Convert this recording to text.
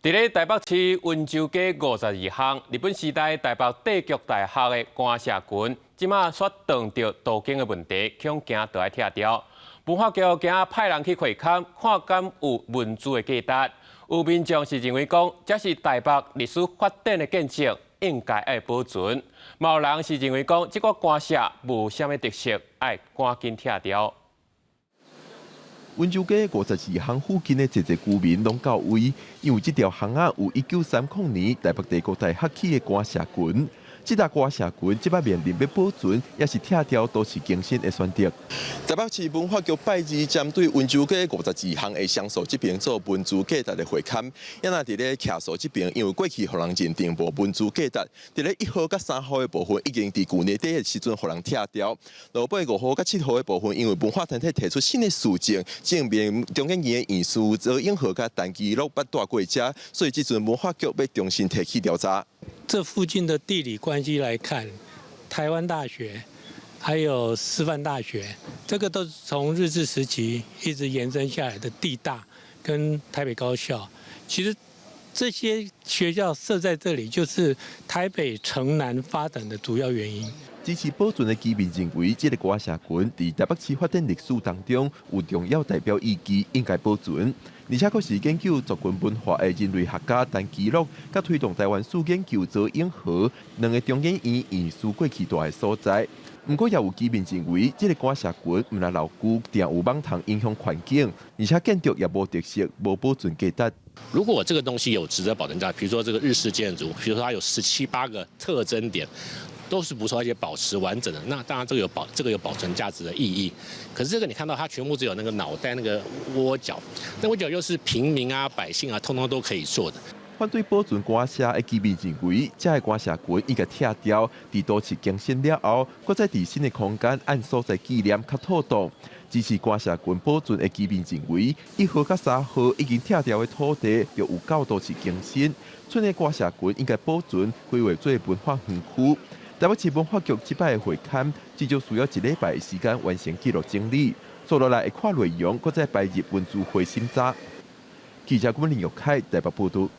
佇咧台北市溫州街52巷，日本時代台北帝國大學的官舍群，這馬煞撞著都更的問題，恐驚著愛拆掉。文化局今仔派人去會勘，看敢有文資的價值。有民眾是認為講，這是台北歷史發展的見證，應該愛保存。嘛有人是認為講，這個官舍無啥物特色，愛趕緊拆掉。溫州街52巷附近的濟濟居民攏到位，因為這條巷仔有1930年台北帝國大學起的官舍群。這搭官舍群這擺面臨欲保存，抑是拆掉都市更新的選擇。台北市文化局拜二針對溫州街五十二巷的雙樹這邊做文資價值的會勘，也若佇咧徛樹這邊，因為過去予人認定無文資價值，佇咧1號佮3號的部分已經佇舊年底的時陣予人拆掉。落尾5號佮7號的部分，因為文化團體提出新的事證，證明中研院的院士曹永和佮陳其祿捌蹛過遮，所以這陣文化局欲重新提起調查。這附近的地理關係來看，台灣大學還有師範大學，這個都是從日治時期一直延伸下來的帝大跟台北高校。其實這些學校設在這裡，就是台北城南發展的主要原因。支持保存的居民認為，這個官舍群佇台北市發展歷史當中有重要代表意義，應該保存。而且，閣是研究族群文化的人類學家陳其祿，佮推動台灣史研究曹永和兩个中研院院士過去蹛的所在。毋過，也有居民認為，這个官舍群毋但老舊，定有蠓蟲影響環境，而且建築也無特色，無保存價值。如果這個東西有值得保存價值，比如說這個日式建築，比如說它有十七八個特徵點，都是不錯，而且保持完整的。那當然這個有保存價值的意義。可是這個你看到它全部只有那個腦袋那個窩角，那窩角又是平民啊、百姓啊，通通都可以做的。反對保存官舍的居民認為，這个官舍群應該拆掉，佇都市更新了後，閣再佇新的空間按所在紀念較妥當。支持官舍群保存的居民認為，1號佮3號已經拆掉的土地就有夠都市更新，賰的官舍群應該保存，規劃做文化園區。台北市文化局這擺的會勘，至少需要一禮拜的時間完成記錄整理，紲落來會看內容，閣再排入文資會審查。記者郭林玉凱台北報導。